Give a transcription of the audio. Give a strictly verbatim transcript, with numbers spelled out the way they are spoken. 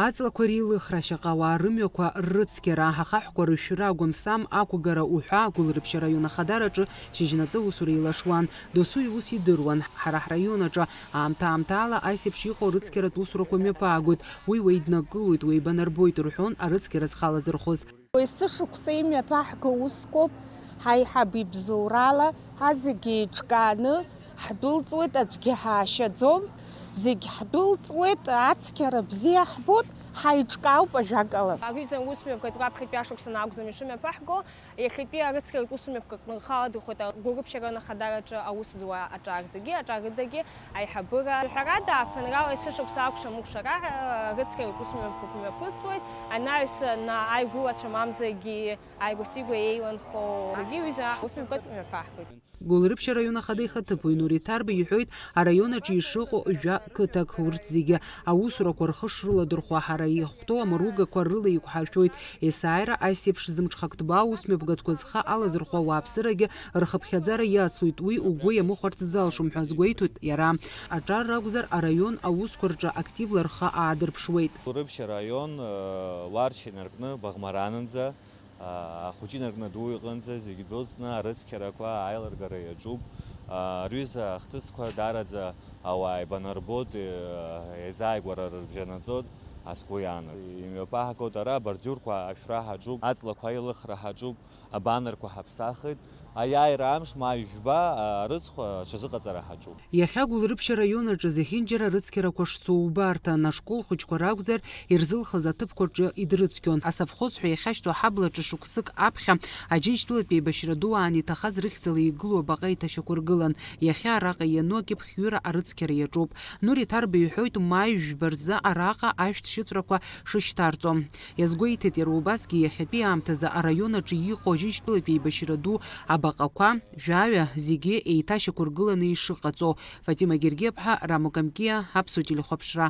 Аҵлақәа реилыхра, шьаҟа ауаа рымҩақәа ррыцқьара, ахаҳәқәа рышәра, агәамсам ақәгара уҳәа Гәылрыԥшьа раион ахадараҿы шьыжьнаҵы аусура еилашуан. Досу иус идыруан. Ҳара ҳраион аҿы аамҭа-аамҭала ас еиԥш иҟоу арыцқьаратә усурақәа мҩаԥаагоит. Уи уеиднакылоит, уеибанарбоит, рҳәон арыцқьара зхалазырхәыз. Есышықәса имҩаԥаҳго усқәоуп, ҳаиҳаб ибзоурала ҳазегьы еиҿкааны ҳдәылҵуеит, аӡәгьы ҳаашьаӡом, зегь ҳдәылҵуеит, ацқьара бзиа ҳбоит, ҳаиҿкаауп ажәакала. Ари изын усмҩаԥгатә раԥхьатәи ашықәсан акәӡам ишымҩаԥаҳго, иахьатәи арыцқьаратә усмҩаԥгатә рхала дырхәеит Гәылрыԥшьа раион ахадараҿы аус зуа аҿар зегьы, аҿар рыдагьы аиҳабыра. Ҳәарада, ааԥынрала есышықәса акәша-мыкәша раҳа арыцқьаратә усмҩаԥгатә мҩаԥысуеит, анаҩс на аигәылацәа мамзаргьы ааигәа-сигәа еиланхо зегьы ҩыза усмҩаԥгатә мҩаԥаҳгоит. Гәылрыԥшьа раион ахада ихаҭыԥуаҩ Нури Ҭарба иҳәоит, араион аҿы ишыҟоу жәа қыҭак, урҭ зегьы аусурақәа рхы шрыладырхәо, ҳара иахәҭоу амаругақәа рыла иқәҳаршәоит. Есааира ас еиԥш зымҽхак ҭбаа усмҩаԥгатәқәа зхы алазырхәо ауааԥсырагьы рхыԥхьаӡара иацлоит, уи угәы иамыхәарц залшом ҳәа азгәеиҭоит иара. Аҿар ракәзар, араион аусқәа рҿы активла рхы аадырԥшуеит. Гәылрыԥшьа раион, э, Уарча инаркны Баӷмаранынӡа, а, ахәыҷы инаркны аду иҟынӡа зегь дәылҵны арыцқьарақәа аилыргара иаҿуп. А, рҩыза ахҭысқәа даараӡа ауаа еибанарбоит, э, еизааигәара рыбжьанаҵоит, ас сгәы иаанагоит. Имҩаԥаҳгоит ара, абордиурқәа ашәра ҳаҿуп, аҵлақәа аилыхра ҳаҿуп, абанерқәа ҳаԥсахит. Аиааира амш, маи жәба, а, арыцхә, а, аҽазыҟаҵара ҳаҿуп. Иахьа Гәылрыԥшьа раион аҿы зехьынџьара рыцқьарақәа шцо убарҭан, ашкол хәыҷқәа ракәзар, ирзылхыз аҭыԥқәа рҿы идрыцқьон. Асовхоз ҳәа иахьашьҭоу аҳаблаҿы шықәсык аԥхьа Аџьынџьтәылатәи еибашьра ду аан иҭахаз рыхьӡала игылоу абаҟа еиҭашьақәыргылан. Иахьа араҟа иану акьыԥхьҩыра арыцқьара иаҿуп. Нури Ҭарба иҳәоит, маи жәба рзы араҟа ашәҭ шьыҵәрақәа шышьҭарҵо. Иазгәеиҭеит иара убасгьы иахьатәи аамҭазы араион аҿы иҟоу Аџьынџьтәылатәи еибашьра ду абаҟақәа жәаҩа зегьы еиҭашьақәыргыланы ишыҟаҵо. Фатима Гергиаԥҳа, Рамо Камкиа, Аԥсуа телехәаԥшра.